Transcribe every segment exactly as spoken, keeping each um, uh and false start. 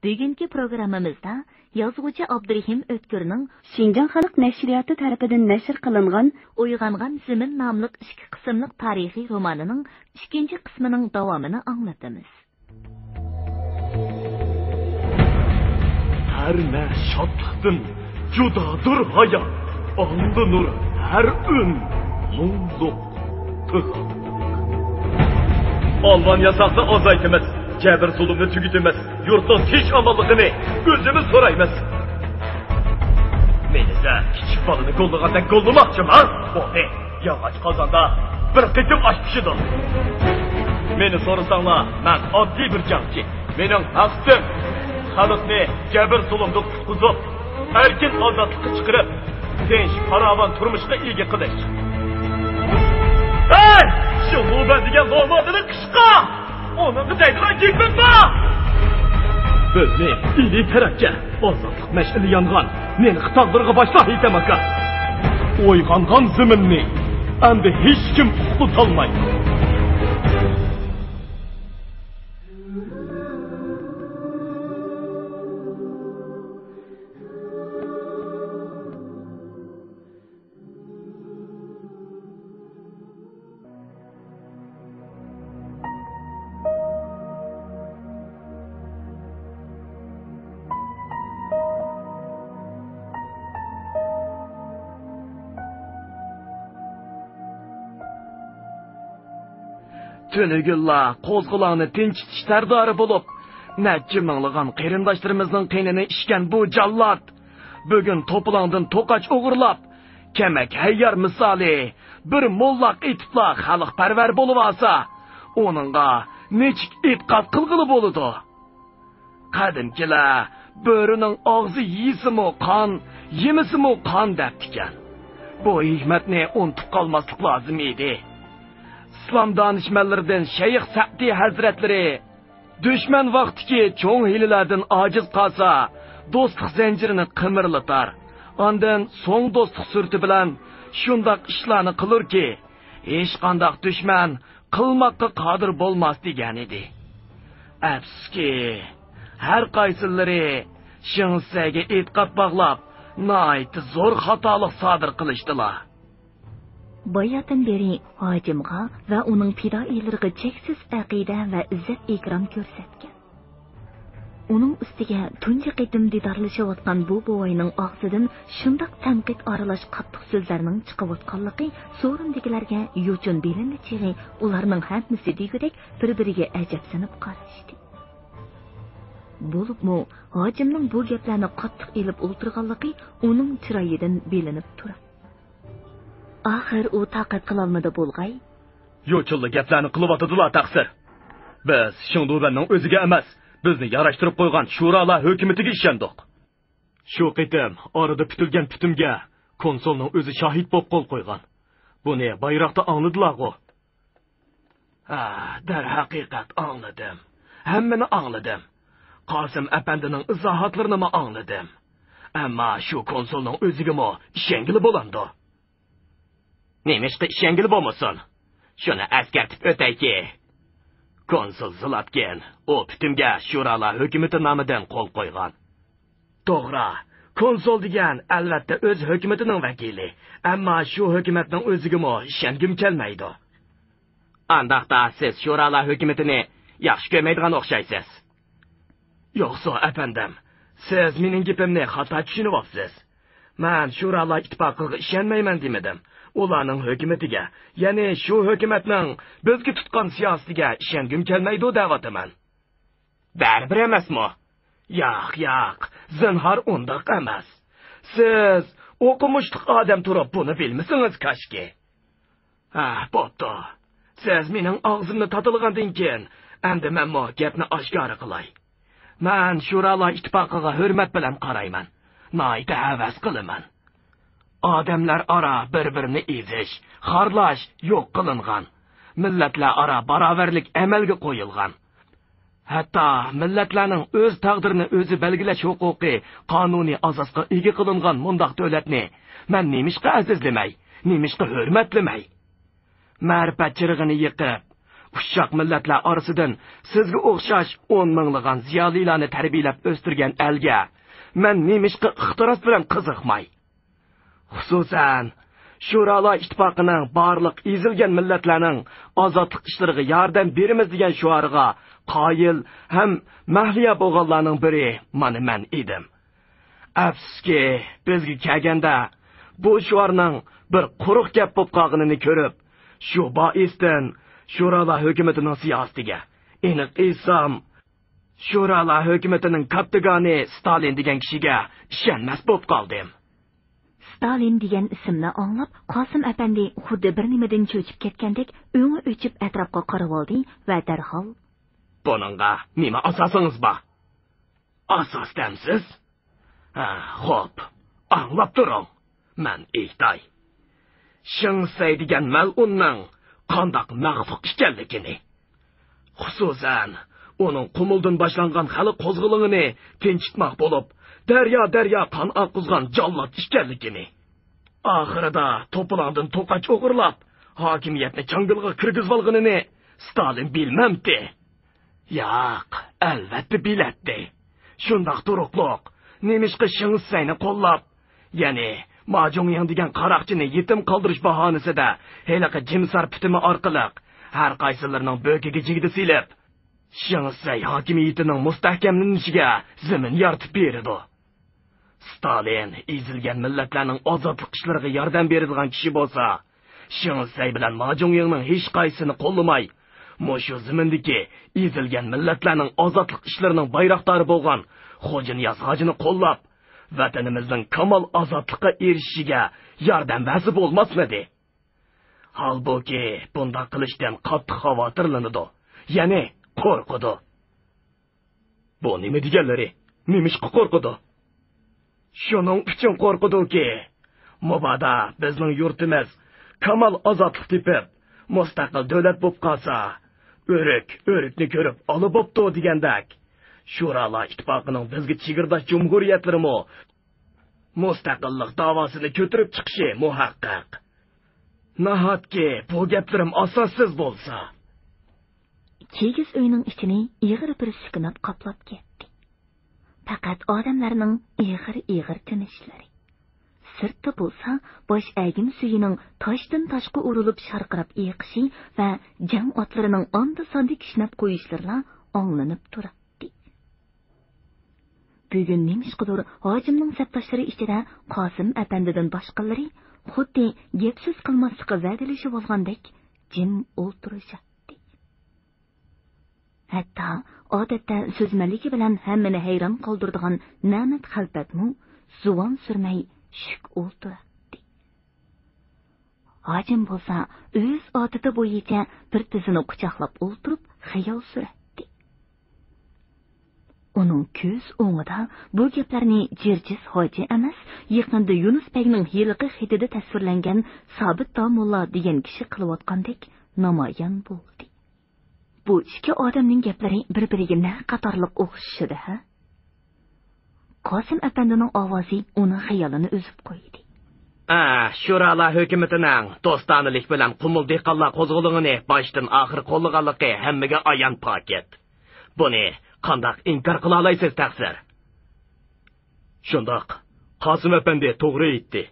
بۈگۈنكى پروگراممىمىزدا يازغۇچى ئابدۇرېھىم ئۆتكۈرنىڭ شىنجاڭ خەلق نەشرىياتى تەرىپىدىن نەشر قىلىنغان ئويغانغان زېمىن ناملىق ئىككى قىسىملىق تارىخىي رومانىنىڭ ئىككىنچى قىسمىنىڭ داۋامىنى ئاڭلىتىمىز. ھەممە شادلىقتىن جۇدادۇر ھايات، ئاڭلىنۇر ھەر ئۈن مۇڭلۇق پىغان. ئالۋان ياساقنى ئازايتىمىز، جەبىر-زۇلۇمنى تۈگىتىمىز، يۇرتنىڭ تىنچ-ئامانلىقىنى ئۆزىمىز سورايمىز. مېنى سەن كىچىك بالىنى گوللىغاندەك گوللىماقچىما؟ بولدى، ياغاچ قازاندا بىر قېتىم ئاش پىشىدۇ. مېنى سورىساڭلار، مەن ئاددىي بىر جەڭچى. مېنىڭ مەقسىتىم خەلقنى جەبىر-زۇلۇمدىن قۇتقۇزۇپ، ئەركىن ئازادلىققا چىقىرىپ، تىنچ، پاراۋان تۇرمۇشقا ئىگە قىلىش. ھەي! شۇ لۇبەن دېگەن لومۇرنى قىشقا! ئۇنىڭغا دەيدىغان گېپىم بار! بىزنى ئىلى تەرەپكە ئازادلىق مەشئىلى يانغان نېنىقى تاغلىرىغا باشلا، ھېيتەم ئاكا! ئويغانغان زېمىننى ئەمدى ھېچكىم ئۇخلىتالمايدۇ. تۈنۈگۈنلا قوزغىلاڭنى تىنچىتىش سەردارى بولۇپ، نەچچە مىڭلىغان قېرىنداشلىرىمىزنىڭ قېنىنى ئىچكەن بۇ جاللات بۈگۈن توپىلاڭدىن توقاچ ئوغرىلاپ، كەمەك ھەييار مىسالى بىر موللاق ئېتىپلا خەلقپەرۋەر بولۇۋالسا، ئۇنىڭغا نېچۈك ئېتىقاد قىلغىلى بولىدۇ؟ قەدىمكىلەر بۆرىنىڭ ئاغزى يېسىمۇ قان، يېمىسىمۇ قان دەپتىكەن. بۇ ھېكمەتنى ئۇنتۇپ قالماسلىق لازىم ئىدى. ئىسلام دانىشمەنلىرىدىن شەيخ سەئدى ھەزرەتلىرى دۈشمەن ۋاقتىكى چوڭ ھىيلىلەردىن ئاجىز قالسا، دوستلۇق زەنجىرىنى قىمىرلىتار. ئاندىن سوڭ دوستلۇق سۈرىتى بىلەن شۇنداق ئىشلارنى قىلۇركى، ھېچقانداق دۈشمەن قىلماققا قادىر بولماس دېگەنىدى. ئەپسۇسكى، ھەر قايسىلىرى شېڭ شىسەيگە ئېتىقاد باغلاپ، ناھايىتى زور خاتالىق سادىر قىلىشتىلا. باياتىن بېرى ھاجىمغا ۋە ئۇنىڭ پىدائىيلىرىغا چەكسىز ئەقىدە ۋە ئىززەت-ئىكرام كۆرسەتكەن. ئۇنىڭ ئۈستىگە تۇنجى قېتىم دىدارلىشىۋاتقان بۇ بوۋاينىڭ ئاغزىدىن شۇنداق تەنقىد ئارىلاش قاتتىق سۆزلەرنىڭ چىقىۋاتقانلىقى سورۇندىكىلەرگە يوچۇن بىلىندى چېغى ئۇلارنىڭ ھەممىسى دېگۈدەك بىر-بىرىگە ئەجەبسىنىپ قارىشتى. بولۇپمۇ ھاجىمنىڭ بۇ گەپلەرنى قاتتىق ئېلىپ ئولتۇرغانلىقى ئۇنىڭ چىرايىدىن بىلىنىپ تۇراتتى. ئاخىر ئۇ تاقەت قىلالمىدى بولغاي. يوچۇنلا گەپلەرنى قىلىۋاتىدىلا تەقسىر. بىز شېڭدۇبەننىڭ ئۆزىگە ئەمەس، بىزنى ياراشتۇرۇپ قويغان شۇرالار ھۆكۈمىتىگە ئىشەندۇق. شۇ قېتىم ئارىدا پۈتۈلگەن پۈتۈمگە كونسۇلنىڭ ئۆزى شاھىت بولۇپ قول قويغان. بۇنى بايراقتا ئاڭلىدىلاغۇ؟ ھە، دەرھەقىقەت ئاڭلىدىم. ھەممىنى ئاڭلىدىم. قاسىم ئەپەندىنىڭ ئىزاھاتلىرىنىمۇ ئاڭلىدىم. ئەمما شۇ كونسۇلنىڭ ئۆزىگىمۇ ئىشەنگىلى بولامدۇ؟ نېمىشقا ئىشەنگىلى بولمىسۇن؟ شۇنى ئەسكەرتىپ ئۆتەيكى. كونسۇل زىلاپكىن ئۇ پۈتۈمگە شۇرالار ھۆكۈمىتى نامىدىن قول قويغان. توغرا، كونسۇل دېگەن ئەلۋەتتە ئۆز ھۆكۈمىتىنىڭ ۋەكىلى، ئەمما شۇ ھۆكۈمەتنىڭ ئۆزىگىمۇ ئىشەنگۈم كەلمەيدۇ. ئانداقتا سىز شۇرالار ھۆكۈمىتىنى ياخشى كۆرمەيدىغان ئوخشايسىز. يوقسۇ ئەپەندىم، سىز مېنىڭ گېپىمنى خاتا چۈشىنىۋاپسىز. مەن شۇرالار ئىتتىپاقىغا ئىشەنمەيمەن دېمىدىم. ئۇلارنىڭ ھۆكۈمىتىگە، يەنى شۇ ھۆكۈمەتنىڭ بىزگە تۇتقان سىياسىتىگە ئىشەنگۈم كەلمەيدۇ دەۋاتىمەن. بەرىبىر ئەمەسمۇ؟ ياق، ياق، زىنھار ئۇنداق ئەمەس. سىز ئوقۇمۇشلۇق ئادەم تۇرۇپ بۇنى بىلمىسىڭىز كاشكى. ھە، بوپتۇ. سىز مېنىڭ ئاغزىمنى تاتىلىغاندىن كېيىن، ئەمدى مەنمۇ گەپنى ئاشكارا قىلاي. مەن شۇرالار ئىتتىپاقىغا ھۆرمەت بىلەن قارايمەن. ناھايىتى ھەۋەس قىلىمەن. ئادەملەر ئارا بىر-بىرىنى ئېزىش، خارلاش يوق قىلىنغان. مىللەتلەر ئارا باراۋەرلىك ئەمەلگە قويۇلغان. ھەتتا مىللەتلەرنىڭ ئۆز تەقدىرىنى ئۆزى بەلگىلەش ھوقۇقى قانۇنىي ئاساسقا ئىگە قىلىنغان مۇنداق دۆلەتنى مەن نېمىشقا ئەزىزلىمەي، نېمىشقا ھۆرمەتلىمەي؟ مەرىپەت چىرىغىنى يېقىپ، قۇششاق مىللەتلەر ئارىسىدىن سىزگە ئوخشاش ئون مىڭلىغان زىيالىيلارنى تەربىيەلەپ ئۆستۈرگەن ئەلگە مەن نېمىشقا ئىختىراس بىلەن قىزىقماي؟ خۇسۇسەن، شۇرالار ئىتتىپاقىنىڭ بارلىق ئېزىلگەن مىللەتلەرنىڭ ئازادلىق ئىشلىرىغا ياردەم بېرىمىز دېگەن شوئارىغا قايىل ھەم مەھلىيا بولغانلارنىڭ بىرى مانا مەن ئىدىم. ئەپسۇسكى، بىزگە كەلگەندە، بۇ شوئارنىڭ بىر قۇرۇق گەپ بولۇپ قالغىنىنى كۆرۈپ، شۇ بائىستىن شۇرالار ھۆكۈمىتىنىڭ سىياسىتىگە، ئېنىق ئېيتسام، شۇرالار ھۆكۈمىتىنىڭ كاتتىگانى ستالىن دېگەن كىشىگە ئىشەنمەس بولۇپ قالدىم. ستالىن دېگەن ئىسىمنى ئاڭلاپ، قاسىم ئەپەندى خۇددى بىر نېمىدىن چۆچۈپ كەتكەندەك ئۆڭى ئۆچۈپ ئەتراپقا قارىۋالدى ۋە دەرھال: بۇنىڭغا نېمە ئاساسىڭىز بار؟ ئاساس دەمسىز؟ ھە، خوپ، ئاڭلاپ تۇرۇڭ، مەن ئېيتاي. شېڭ سەي دېگەن مەلئۇننىڭ قانداق مەخلۇق ئىكەنلىكىنى، خۇسۇسەن، ئۇنىڭ قۇمۇلدىن باشلانغان خەلق قوزغىلىڭىنى تىنچىتماق بولۇپ، دەريا-دەريا قان ئاققۇزغان جاللات ئىكەنلىكىنى، ئاخىرىدا توپىلاڭدىن توقاچ ئوغرىلاپ، ھاكىمىيەتنى چاڭگىلىغا كىرگۈزۈۋالغىنىنى ستالىن بىلمەمتى؟ ياق، ئەلۋەتتە بىلەتتى. شۇنداق تۇرۇقلۇق، نېمىشقا شېڭ سەينى قوللاپ، يەنى ما جۇڭيىڭ دېگەن قاراقچىنى يېتىم قالدۇرۇش باھانىسىدە ھېلىقى جىمسار پۈتۈمى ئارقىلىق ھەر قايسىلىرىنىڭ بۆكىگە جىگدە سېلىپ، شېڭ سەي ھاكىمىيىتىنىڭ مۇستەھكەملىنىشىگە زېمىن يارىتىپ بېرىدۇ. ستالىن ئېزىلگەن مىللەتلەرنىڭ ئازادلىق ئىشلىرىغا ياردەم بېرىدىغان كىشى بولسا، شېڭ سەي بىلەن ما جۇڭيىڭنىڭ ھېچقايسىسىنى قوللىماي، مۇشۇ زېمىندىكى ئېزىلگەن مىللەتلەرنىڭ ئازادلىق ئىشلىرىنىڭ بايراقدارى بولغان خوجانىياز ھاجىنى قوللاپ، ۋەتىنىمىزنىڭ كامال ئازادلىققا ئېرىشىشىگە ياردەم بەرسە بولماسمىدى؟ ھالبۇكى، بۇنداق قىلىشتىن قاتتىق خاۋاتىرلىنىدۇ، يەنى قورقىدۇ. بۇ نېمە دېگەنلىرى؟ نېمىشقا قورقىدۇ؟ شۇنىڭ ئۈچۈن قورقىدۇكى، مۇبادا بىزنىڭ يۇرتىمىز كامال ئازادلىق تېپىپ، مۇستەقىل دۆلەت بولۇپ قالسا، ئۆرۈك ئۆرۈكنى كۆرۈپ ئالا بوپتۇ دېگەندەك، شۇرالار ئىتتىپاقىنىڭ بىزگە چېگرىداش جۇمھۇرىيەتلىرىمۇ مۇستەقىللىق داۋاسىنى كۆتۈرۈپ چىقىشى مۇھەققەق. ناھاتكى بۇ گەپلىرىم ئاساسسىز بولسا؟ كىگىز ئۆينىڭ ئىچىنى ئېغىر بىر سۈكۈنات قاپلاپ كەتتى. پەقەت ئادەملەرنىڭ ئېغىر-ئېغىر تىنىشلىرى. سىرتتا بولسا باش ئەگىم سۈيىنىڭ تاشتىن تاشقا ئۇرۇلۇپ شارقىراپ ئېقىشى ۋە جەڭ ئاتلىرىنىڭ ئاندا-ساندا كىشنەپ قويۇشلىرىلا ئاڭلىنىپ تۇراتتى. بۈگۈن نېمىشقىدۇر ھاجىمنىڭ سەپداشلىرى ئىچىدە قاسىم ئەپەندىدىن باشقىلىرى خۇددى گەپ-سۆز قىلماسلىققا ۋەدىلىشىۋالغاندەك جىم ئولتۇرۇشاتتى. ھەتتا ئادەتتە سۆزمەنلىكى بىلەن ھەممىنى ھەيران قالدۇرىدىغان نەمەت خەلپەتمۇ زۇۋان سۈرمەي شۈك ئولتۇراتتى. ھاجىم بولسا ئۆز ئادىتى بويىچە بىر تىزىنى قۇچاقلاپ ئولتۇرۇپ خىيال سۈرەتتى. ئۇنىڭ كۆز ئوڭىدا بۇ گەپلەرنى جىرجىس ھاجى ئەمەس، يېقىندا يۇنۇس بەگنىڭ ھېلىقى خېتىدە تەسۋىرلەنگەن سابىت داموللا دېگەن كىشى قىلىۋاتقاندەك نامايان بولدى. بۇ ئىككى ئادەمنىڭ گەپلىرى بىر-بىرىگە نە قاتارلىق ئوخشىشىدى ھە؟ قاسىم ئەپەندىنىڭ ئاۋازى ئۇنىڭ خىيالىنى ئۈزۈپ قويدى. ئە، شۇرالار ھۆكۈمىتىنىڭ دوستانىلىك بىلەن قۇمۇل دېھقانلار قوزغىلىڭىنى باشتىن ئاخىر قوللىغانلىقى ھەممىگە ئايان پاكىت. بۇنى قانداق ئىنكار قىلالايسىز، تەقسىر؟ شۇنداق، قاسىم ئەپەندى توغرا ئېيتتى.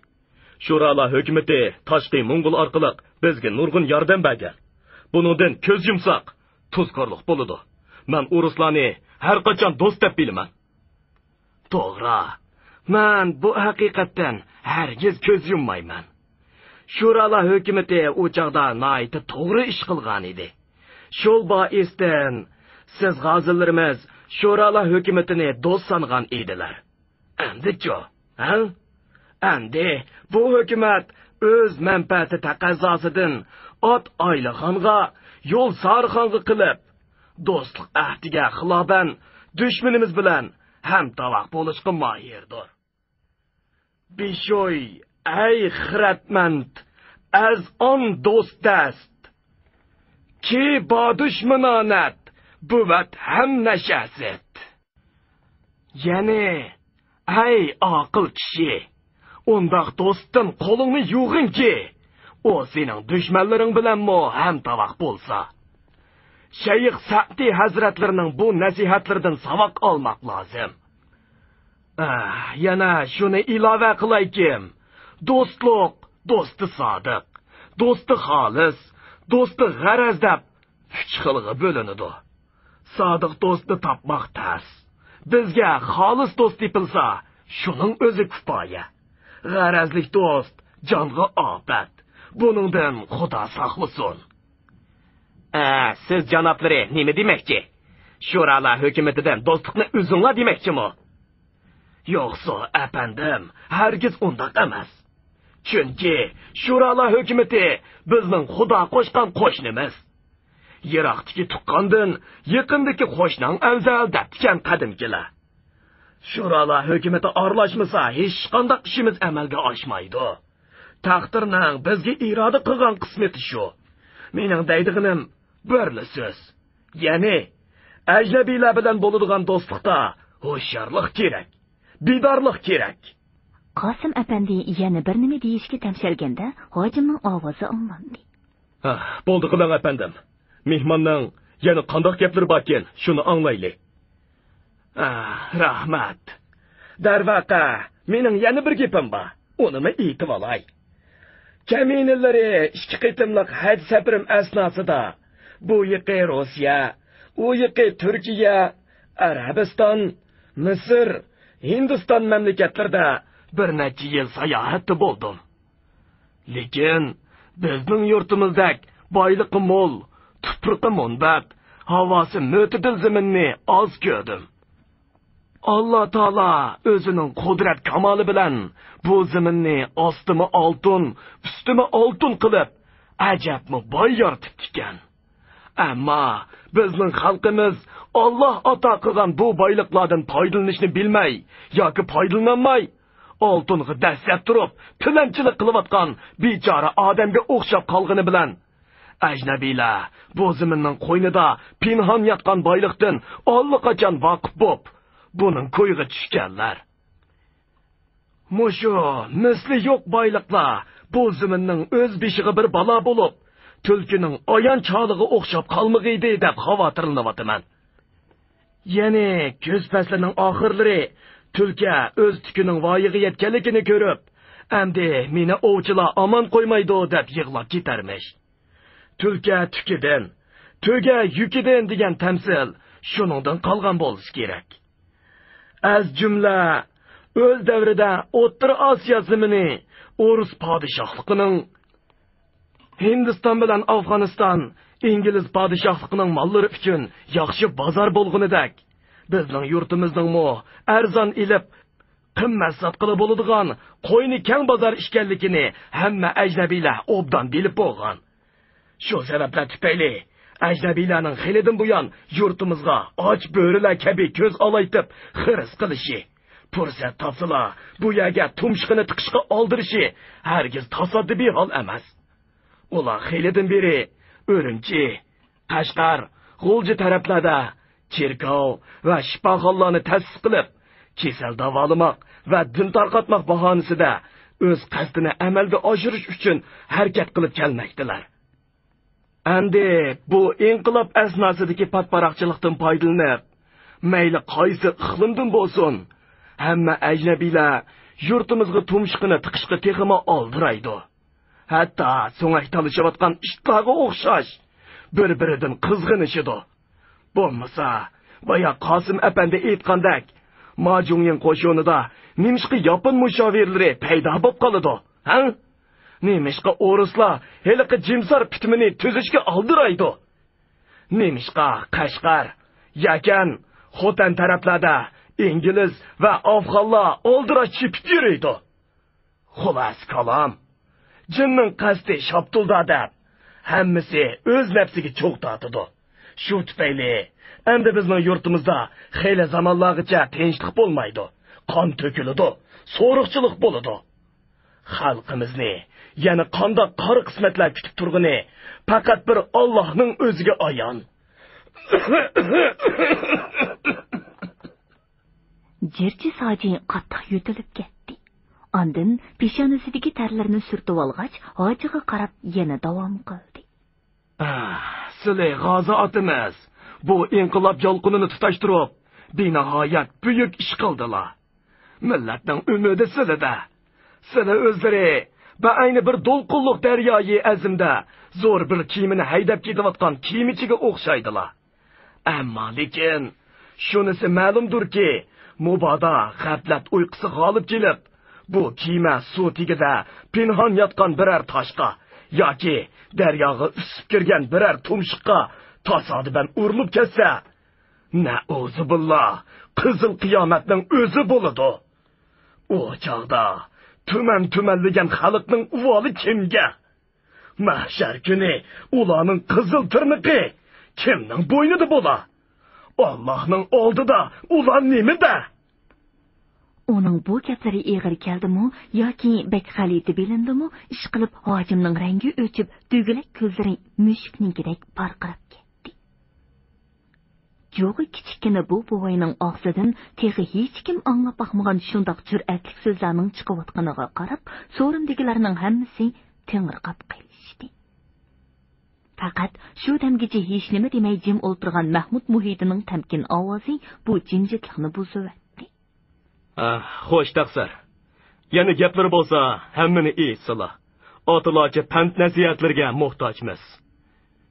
شۇرالار ھۆكۈمىتى تاشقى موڭغۇل ئارقىلىق بىزگە نۇرغۇن ياردەم بەرگەن. بۇنىڭدىن كۆز يۇمساق، تۇزكورلۇق بولىدۇ. مەن ئورۇسلارنى ھەر قاچان دوست دەپ بىلىمەن. توغرا، مەن بۇ ھەقىقەتتىن ھەرگىز كۆز يۇممايمەن. شۇرالار ھۆكۈمىتى ئۇ چاغدا ناھايىتى توغرا ئىش قىلغانىدى. شۇ بائىستىن سىز غازىلىرىمىز شۇرالار ھۆكۈمىتىنى دوست سانىغان ئىدىلەر. ئەمدىچۇ؟ ھە؟ ئەمدى بۇ ھۆكۈمەت ئۆز مەنپەئەتى تەقەززاسىدىن ئات ئايلىخانغا، يول سارىخانغا قىلىپ، دوستلۇق ئەھدىگە خىلاپەن دۈشمىنىمىز بىلەن ھەمتاۋاق بولۇشقا ماھىردۇر. بىشوي، ئەي خىرەتمەند، ئەز ئان دوست دەست، كى بادۇش مىنانەت، بۇۋەت ھەم نەشەسىت. يەنى، ئەي ئاقىل كىشى، ئۇنداق دوستتىن قولۇڭنى يۇغىنكى، ئۇ سېنىڭ دۈشمەنلىرىڭ بىلەنمۇ ھەمتاۋاق بولسا. شەيخ سەئدى ھەزرەتلىرىنىڭ بۇ نەسىھەتلىرىدىن ساۋاق ئالماق لازىم. ئاھ، يەنە شۇنى ئىلاۋە قىلايكىم، دوستلۇق، دوستى سادىق، دوستى خالىس، دوستى غەرەز دەپ ئۈچ خىلغا بۆلۈنىدۇ. سادىق دوستنى تاپماق تەس. بىزگە خالىس دوست تېپىلسا، شۇنىڭ ئۆزى كۇپايە. غەرەزلىك دوست جانغا ئاپەت. بۇنىڭدىن خۇدا ساقلىسۇن. ئە، سىز جانابلىرى نېمە دېمەكچى؟ شۇرالار ھۆكۈمىتىدىن دوستلۇقنى ئۈزۈڭلار دېمەكچىمۇ؟ يوقسۇ، ئەپەندىم، ھەرگىز ئۇنداق ئەمەس. چۈنكى شۇرالار ھۆكۈمىتى بىزنىڭ خۇدا قوشقان قوشنىمىز. يىراقتىكى تۇغقاندىن يېقىندىكى قوشناڭ ئەۋزەل دەپتىكەن قەدىمكىلەر. شۇرالار ھۆكۈمىتى ئارىلاشمىسا، ھېچقانداق ئىشىمىز ئەمەلگە ئاشمايدۇ. تەقدىرنىڭ بىزگە ئىرادە قىلغان قىسمىتى شۇ. مېنىڭ دەيدىغىنىم بىرلا سۆز. يەنى، ئەجنەبىيلەر بىلەن بولىدىغان دوستلۇقتا ھوشيارلىق كېرەك، بىدارلىق كېرەك. قاسىم ئەپەندى يەنە بىر نېمە دېيىشكە تەمشەلگەندە، ھاجىمنىڭ ئاۋازى ئاڭلاندى. ھە، بولدى قىلىڭ، ئەپەندىم. مېھماننىڭ يەنە قانداق گەپلىرى باركىن، شۇنى ئاڭلايلى. ئاھ، رەھمەت. دەرۋەقە، مېنىڭ يەنە بىر گېپىم بار. ئۇنىمۇ ئېيتىۋالاي. كەمىنىلىرى ئىككى قېتىملىق ھەج سەپىرىم ئەسناسىدا بۇ يېقى روسىيە، ئۇ يېقى تۈركىيە، ئەرەبىستان، مىسىر، ھىندىستان مەملىكەتلىرىدە بىر نەچچە يىل ساياھەتتە بولدۇم. لېكىن بىزنىڭ يۇرتىمىزدەك بايلىقى مول، تۇپرىقى مۇنبەت، ھاۋاسى مۆتىدىل زېمىننى ئاز كۆردۈم. ئاللا تائالا ئۆزىنىڭ قۇدرەت كامالى بىلەن بۇ زېمىننى ئاستىمۇ ئالتۇن، ئۈستىمۇ ئالتۇن قىلىپ، ئەجەبمۇ باي يارىتىپتىكەن. ئەمما بىزنىڭ خەلقىمىز ئاللا ئاتا قىلغان بۇ بايلىقلاردىن پايدىلىنىشنى بىلمەي ياكى پايدىلىنالماي، ئالتۇنغا دەسسەپ تۇرۇپ، تىلەمچىلىك قىلىۋاتقان بىچارە ئادەمگە ئوخشاپ قالغىنى بىلەن، ئەجنەبىيلەر بۇ زېمىننىڭ قوينىدا پىنھان ياتقان بايلىقتىن ئاللىقاچان ۋاقىپ بوپ، بۇنىڭ كويىغا چۈشكەنلەر. مۇشۇ مىسلى يوق بايلىقلار بۇ زېمىننىڭ ئۆز بېشىغا بىر بالا بولۇپ، تۈلكىنىڭ ئايان چالىغا ئوخشاپ قالمىغىيدى دەپ خاۋاتىرلىنىۋاتىمەن. يەنى كۈز پەسلىنىڭ ئاخىرلىرى تۈلكە ئۆز تۈكىنىڭ ۋايىغا يەتكەنلىكىنى كۆرۈپ، ئەمدى مېنى ئوۋچىلار ئامان قويمايدۇ دەپ يىغلاپ كېتەرمىش. تۈلكە تۈكىدىن، تۆگە يۈكىدىن دېگەن تەمسىل شۇنىڭدىن قالغان بولسا كېرەك. ئەز جۈملە ئۆز دەۋرىدە ئوتتۇرا ئاسىيا زېمىنى ئورۇس پادىشاھلىقىنىڭ، ھىندىستان بىلەن ئافغانىستان ئىنگلىز پادىشاھلىقىنىڭ ماللىرى ئۈچۈن ياخشى بازار بولغىنىدەك، بىزنىڭ يۇرتىمىزنىڭمۇ ئەرزان ئېلىپ، قىممەت ساتقىلى بولىدىغان قوينى كەڭ بازار ئىكەنلىكىنى ھەممە ئەجنەبىيلەر ئوبدان بىلىپ بولغان. شۇ سەۋەبلەر تۈپەيلى ئەجنەبىيلەرنىڭ خېلىدىن بۇيان يۇرتىمىزغا ئاچ بۆرىلەر كەبى كۆز ئالايتىپ خىرىس قىلىشى، پۇرسەت تاپسىلا بۇ يەرگە تۇمشۇقىنى تىقىشقا ئالدىرىشى ھەرگىز تاسادىپىي ھال ئەمەس. ئۇلار خېلىدىن بېرى ئۈرۈمچى، قەشقەر، غۇلجا تەرەپلەردە چېركاۋ ۋە شىپاخانىلارنى تەسىس قىلىپ، كېسەل داۋالىماق ۋە دىن تارقاتماق باھانىسىدە ئۆز قەستىنى ئەمەلگە ئاشۇرۇش ئۈچۈن ھەرىكەت قىلىپ كەلمەكتىلەر. ئەمدى بۇ ئىنقىلاب ئەسناسىدىكى پاتپاراقچىلىقتىن پايدىلىنىپ، مەيلى قايسى ئىقلىمدىن بولسۇن، ھەممە ئەجنەبىيلەر يۇرتىمىزغا تۇمشۇقىنى تىقىشقا تېخىمۇ ئالدىرايدۇ. ھەتتا سۆڭەك تالىشىۋاتقان ئىتلارغا ئوخشاش بىر-بىرىدىن قىزغىنىشىدۇ. بولمىسا، بايا قاسىم ئەپەندى ئېيتقاندەك، ماجۇڭيىڭ قوشۇنىدا نېمىشقا ياپون مۇشاۋىرلىرى پەيدا بولۇپ قالىدۇ، ھە؟ نېمىشقا ئورۇسلار ھېلىقى جىمسار پۈتۈمىنى تۈزۈشكە ئالدىرايدۇ؟ نېمىشقا قەشقەر، يەكەن، خوتەن تەرەپلەردە ئىنگلىز ۋە ئافغانلار ئالدىراش چېپىپ يۈرىدۇ؟ خۇلاسە كالام، جىننىڭ قەستى شاپتۇلدا دەپ، ھەممىسى ئۆز نەپسىگە چوغ تارتىدۇ. شۇ تۈپەيلى ئەمدى بىزنىڭ يۇرتىمىزدا خېلى زامانلارغىچە تىنچلىق بولمايدۇ، قان تۆكۈلىدۇ، سورۇقچىلىق بولىدۇ. خەلقىمىزنى يەنە قانداق قارا قىسمەتلەر كۈتۈپ تۇرغىنى پەقەت بىر ئاللاھنىڭ ئۆزىگە ئايان. جىرچى ساجى قاتتىق يۆتىلىپ كەتتى. ئاندىن پېشانىسىدىكى تەرلىرىنى سۈرتۈۋالغاچ، ھاجىغا قاراپ يەنە داۋام قىلدى. ئاھ، سىلى غازى ئاتىمىز بۇ ئىنقىلاب يالقۇنىنى تۇتاشتۇرۇپ، بىناھايەت بۈيۈك ئىش قىلدىلا. مىللەتنىڭ ئۈمىدى سىلىدە. سىلى ئۆزلىرى بەئەينى بىر دولقۇنلۇق دەريايى ئەزىمدە زور بىر كېمىنى ھەيدەپ كېتىۋاتقان كېمىچىگە ئوخشايدىلا. ئەمما لېكىن، شۇنىسى مەلۇمدۇركى، مۇبادا غەپلەت ئۇيقۇسى غالىب كېلىپ، بۇ كېمە سۇ تېگىدە پىنھان ياتقان بىرەر تاشقا ياكى دەرياغا ئۈسۈپ كىرگەن بىرەر تۇمشۇققا تاسادىپەن ئۇرۇلۇپ كەتسە، نەئۇزۇبىللا، قىزىل قىيامەتنىڭ ئۆزى بولىدۇ. ئۇ چاغدا تۈمەن-تۈمەنلىگەن خەلقنىڭ ئۇۋالى كىمگە؟ مەھشەر كۈنى ئۇلارنىڭ قىزىل تىرنىقى كىمنىڭ بوينىدا بولا؟ ئاللاھنىڭ ئالدىدا ئۇلار نېمىدە؟ ئۇنىڭ بۇ گەپلىرى ئېغىر كەلدىمۇ ياكى بەك غەلىتە بىلىندىمۇ، ئىشقىلىپ ھاجىمنىڭ رەڭگى ئۆچۈپ، دۈگىلەك كۆزلىرى مۈشۈكنىڭكىدەك پارقىراپ كەتتى. جۇغى كىچىككىنە بۇ بوۋاينىڭ ئاغزىدىن تېخى ھېچكىم ئاڭلاپ باقمىغان شۇنداق جۈرئەتلىك سۆزلەرنىڭ چىقىۋاتقىنىغا قاراپ، سورۇندىكىلەرنىڭ ھەممىسى تېڭىرقاپ قېلىشتى. پەقەت شۇ دەمگىچە ھېچنېمە دېمەي جىم ئولتۇرغان مەھمۇد مۇھىتىنىڭ تەمكىن ئاۋازى بۇ جىمجىتلىقنى بۇزۇۋەتتى. ئاھ، خوش تەقسىر. يەنە گەپلىرى بولسا ھەممىنى ئېيتسىلا. ئاتىلارچە پەند-نەسىھەتلىرىگە موھتاجمىز.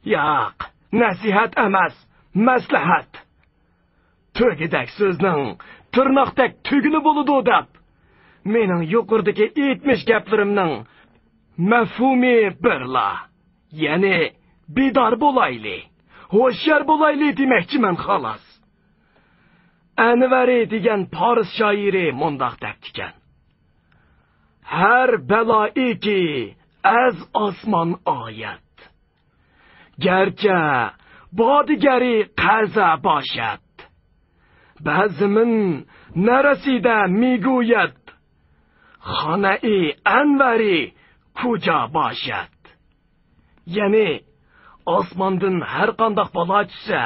ياق، نەسىھەت ئەمەس، مەسلىھەت. تۆگىدەك سۆزنىڭ تىرناقتەك تۈگۈنى بولىدۇ دەپ، مېنىڭ يۇقىرىدىكى ئېيتمىش گەپلىرىمنىڭ مەفھۇمى بىرلا. يەنى بىدار بولايلى، ھوشيار بولايلى دېمەكچىمەن خالاس. ئەنۋەرى دېگەن پارس شائىرى مۇنداق دەپتىكەن: «ھەر بەلائىكى ئەز ئاسمان ئايەت. گەرچە بادىگەری قەزە باشەت، بەزىمىن نەرەسىدە مىگويەت، خانەئى ئەنۋەری كۇجا باشەت.» يەنى، ئاسماندىن ھەر قانداق بالا چۈشسە،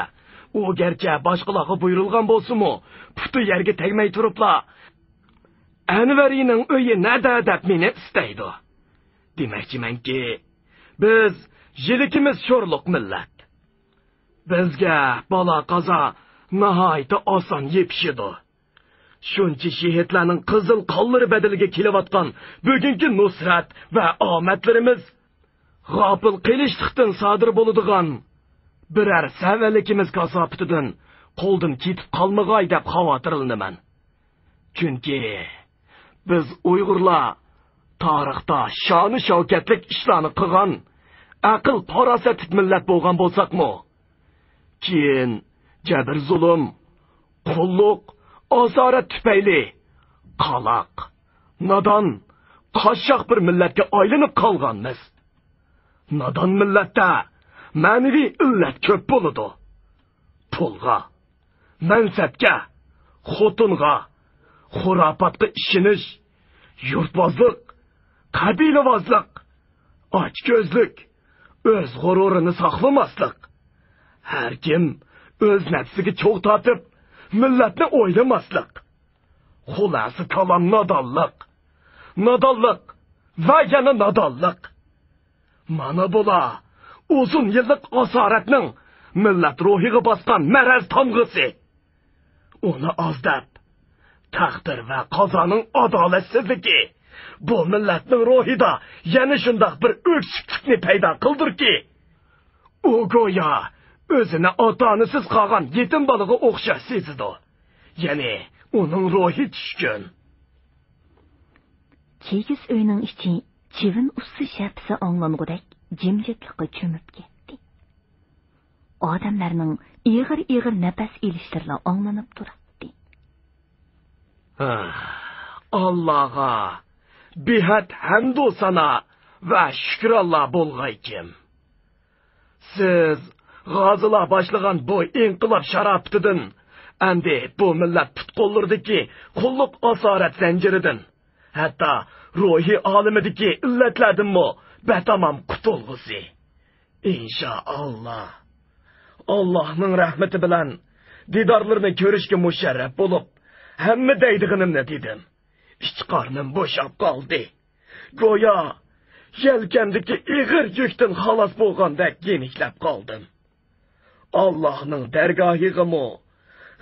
ئۇ گەرچە باشقىلارغا بۇيرۇلغان بولسىمۇ، پۇتى يەرگە تەگمەي تۇرۇپلا، «ئەنۋەرىنىڭ ئۆيى نەدە؟» دەپ مېنى ئىستەيدۇ. دېمەكچىمەنكى، بىز يىلىكىمىز شورلۇق مىللەت. بىزگە بالا-قازا ناھايىتى ئاسان يېپىشىدۇ. شۇنچە شېھىتلەرنىڭ قىزىل قانلىرى بەدىلىگە كېلىۋاتقان بۈگۈنكى نۇسرەت ۋە ئامەتلىرىمىز غاپىل قېلىشلىقتىن سادىر بولىدىغان بىرەر سەۋەنلىكىمىز كاساپىتىدىن قولدىن كېتىپ قالمىغاي دەپ خاۋاتىرلىنىمەن. چۈنكى بىز ئۇيغۇرلار تارىختا شانۇ شەۋكەتلىك ئىشلارنى قىلغان ئەقىل-پاراسەتلىك مىللەت بولغان بولساقمۇ، كېيىن جەبىر-زۇلۇم، قۇللۇق، ئاسارەت تۈپەيلى قالاق، نادان، قاششاق بىر مىللەتكە ئايلىنىپ قالغانمىز. نادان مىللەتتە مەنىۋى ئىللەت كۆپ بولىدۇ. پۇلغا، مەنسەپكە، خوتۇنغا، خۇراپاتقا ئىشىنىش، يۇرتۋازلىق، قەبىلىۋازلىق، ئاچكۆزلۈك، ئۆز غۇرۇرىنى ساقلىماسلىق، ھەركىم ئۆز نەپسىگە چوغ تارتىپ، مىللەتنى ئويلىماسلىق. خۇلاسە كالام نادانلىق، نادانلىق ۋە يەنە نادانلىق. مانا بۇلار ئۇزۇن يىللىق ئاسارەتنىڭ مىللەت روھىغا باسقان مەرەز تامغىسى. ئۇنى ئاز دەپ، تەقدىر ۋە قازانىڭ ئادالەتسىزلىكى بۇ مىللەتنىڭ روھىدا يەنە شۇنداق بىر ئۆكسۈكلۈكنى پەيدا قىلدۇركى، ئۇ گويا ئۆزىنى ئاتا-ئانىسىز قالغان يېتىم بالىغا ئوخشاش سېزىدۇ. يەنى ئۇنىڭ روھى چۈشكۈن. كىگىز ئۆينىڭ ئىچى چىۋىن ئۇسسا شەپىسى ئاڭلانغۇدەك جىمجىتلىققا چۆمۈپ كەتتى. ئادەملەرنىڭ ئېغىر-ئېغىر نەپەس ئېلىشلىرىلا ئاڭلىنىپ تۇراتتى. ھە، ئاللاغا بىھەد ھەمدۇ سانا ۋە شۈكرانلار بولغايكىم. سىز غازىلار باشلىغان بۇ ئىنقىلاب شاراپىتىدىن، ئەمدى بۇ مىللەت پۇت-قوللىرىدىكى قۇللۇق ئاسارەت زەنجىرىدىن، ھەتتا روھىي ئالىمىدىكى ئىللەتلەردىنمۇ بەتامام قۇتۇلغۇسى. ئىنشائاللا. ئاللاھنىڭ رەھمىتى بىلەن دىدارلىرىنى كۆرۈشكە مۇشەررەپ بولۇپ، ھەممە دەيدىغىنىمنى دېدىم. ئىچ قارنىم بوشاپ قالدى. گويا يەلكەمدىكى ئېغىر يۈكتىن خالاس بولغاندەك يېنىكلەپ قالدىم. ئاللاھنىڭ دەرگاھىغىمۇ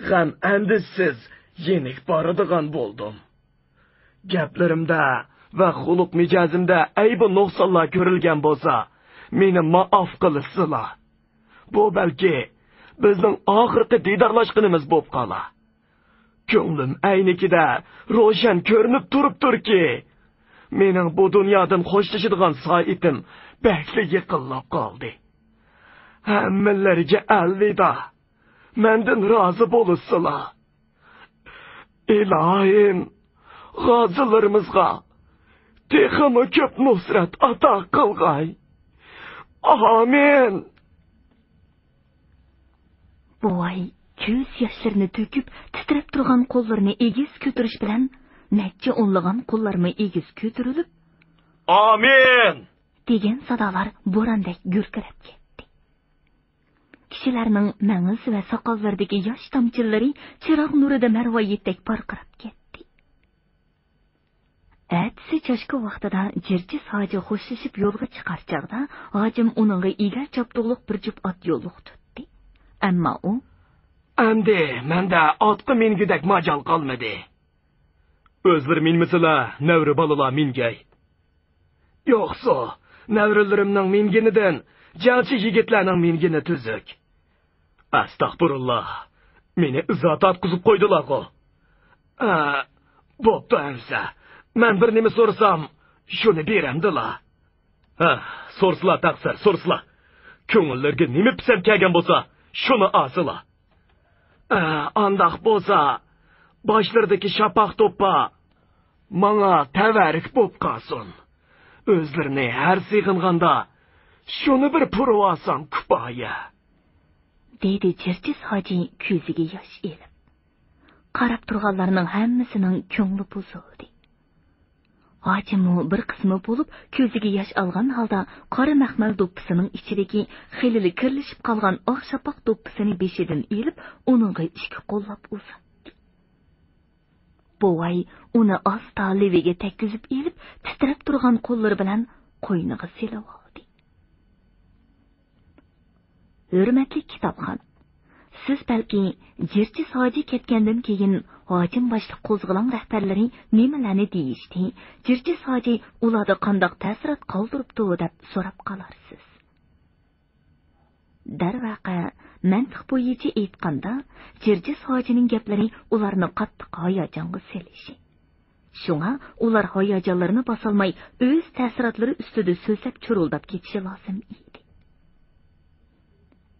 غەم-ئەندىشىسىز يېنىك بارىدىغان بولدۇم. گەپلىرىمدە ۋە خۇلق-مىجەزىمدە ئەيىبى نۇقسانلار كۆرۈلگەن بولسا، مېنى مائاپ قىلىسىلا. بۇ بەلكى بىزنىڭ ئاخىرقى دىدارلاشقىنىمىز بولۇپ قالا. كۆڭلۈم ئەينىكىدە روشەن كۆرۈنۈپ تۇرۇپتۇركى، مېنىڭ بۇ دۇنيادىن خوشلىشىدىغان سائىتىم بەكلا يېقىنلاپ قالدى. ھەممىلىرىگە ئەلۋىدا. مەندىن رازى بولۇشسىلا. ئىلاھىم، غازىلىرىمىزغا تېخىمۇ كۆپ نۇسرەت ئاتا قىلغاي. ئامىن. بوۋاي كۆز ياشلىرىنى تۆكۈپ، تىترەپ تۇرغان قوللىرىنى ئېگىز كۆتۈرۈش بىلەن، نەچچە ئونلىغان قوللارمۇ ئېگىز كۆتۈرۈلۈپ، ئامىن! دېگەن سادالار بوراندەك گۈركىرەپ كەتتى. كىشىلەرنىڭ مەڭز ۋە ساقاللىرىدىكى ياش تامچىلىرى چىراغ نۇرىدا مەرۋايىتتەك پارقىراپ كەتتى. ئەتىسى چاشكا ۋاقتىدا جىرجىس ھاجى خوشلىشىپ يولغا چىقار چاغدا، ھاجىم ئۇنىڭغا ئېگەر چاپتۇقلۇق بىر جۈپ ئات يوللۇق تۇتتى. ئەمما ئۇ، ئەمدى مەندە ئاتقا مىنگۈدەك ماجال قالمىدى. ئۆزلىرى مىنمىسىلا، نەۋرە بالىلار مىنگەي. يوقسۇ، نەۋرىلىرىمنىڭ مىنگىنىدىن جەڭچى يىگىتلەرنىڭ مىنگىنى تۈزۈك. ئەستەغپۇرۇللا، مېنى ئىزا تارتقۇزۇپ قويدىلارغۇ. ئە، بوپتۇ ئەمسە، مەن بىر نېمە سورىسام، شۇنى بېرەمدىلا. ھە، سورىسىلا تەقسىر، سورىسىلا. كۆڭۈللىرىگە نېمە پىسەنت كەلگەن بولسا، شۇنى ئالسىلا. ئە، ئانداق بولسا، باشلىرىدىكى شاپاق دوپپا ماڭا تەۋەررۈك بوپ قالسۇن. ئۆزلىرىنى ھەر سېغىنغاندا شۇنى بىر پۇرىۋالسام كۇپايە. دېدى جىرجىس ھاجى كۆزىگە ياش ئېلىپ. قاراپ تۇرغانلارنىڭ ھەممىسىنىڭ كۆڭلى بۇزۇلدى. ھاجىممۇ بىر قىسمى بولۇپ، كۆزىگە ياش ئالغان ھالدا قارا مەخمەل دوپپىسىنىڭ ئىچىدىكى خېلىلا كىرلىشىپ قالغان ئاق شاپاق دوپپىسىنى بېشىدىن ئېلىپ، ئۇنىڭغا ئىككى قوللاپ ئۇزاتتى. بوۋاي ئۇنى ئاستا لېۋىگە تەگكۈزۈپ ئېلىپ، تىترەپ تۇرغان قوللىرى بىلەن قوينىغا سېلىۋالدى. ھۆرمەتلىك كىتابخان، سىز بەلكى جىرجىس ھاجى كەتكەندىن كېيىن ھاجىم باشلىق قوزغىلاڭ رەھبەرلىرى نېمىلەرنى دېيىشتى، جىرجىس ھاجى ئۇلاردا قانداق تەسىرات قالدۇرۇپتۇ دەپ سوراپ قالارسىز. دەرۋەقە، مەنتىق بويىچە ئېيتقاندا، جىرجىس ھاجىنىڭ گەپلىرى ئۇلارنى قاتتىق ھاياجانغا سېلىشى. شۇڭا ئۇلار ھاياجانلىرىنى باسالماي، ئۆز تەسىراتلىرى ئۈستىدە سۆزلەپ چۇرۇلداپ كېتىشى لازىم ئىدى.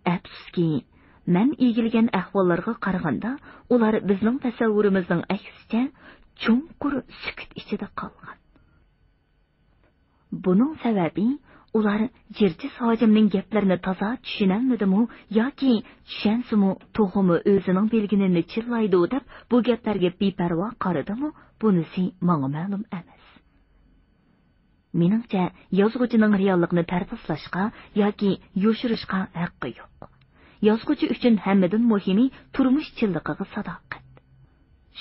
ئەپسۇسكى، مەن ئىگىلىگەن ئەھۋاللارغا قارىغاندا، ئۇلار بىزنىڭ تەسەۋۋۇرىمىزنىڭ ئەكسىچە چوڭقۇر سۈكۈت ئىچىدە قالغان. بۇنىڭ سەۋەبى، ئۇلار جىرجىس ھاجىمنىڭ گەپلىرىنى تازا چۈشىنەلمىدىمۇ ياكى چۈشەنسىمۇ، توخۇمۇ ئۆزىنىڭ بىلگىنىنى چىللايدۇ دەپ، بۇ گەپلەرگە بىپەرۋا قارىدىمۇ، بۇنىسى ماڭا مەلۇم ئەمەس. مېنىڭچە، يازغۇچىنىڭ رېئاللىقنى پەردازلاشقا ياكى يوشۇرۇشقا ھەققى يوق. يازغۇچى ئۈچۈن ھەممىدىن مۇھىمى تۇرمۇش چىنلىقىغا ساداقەت.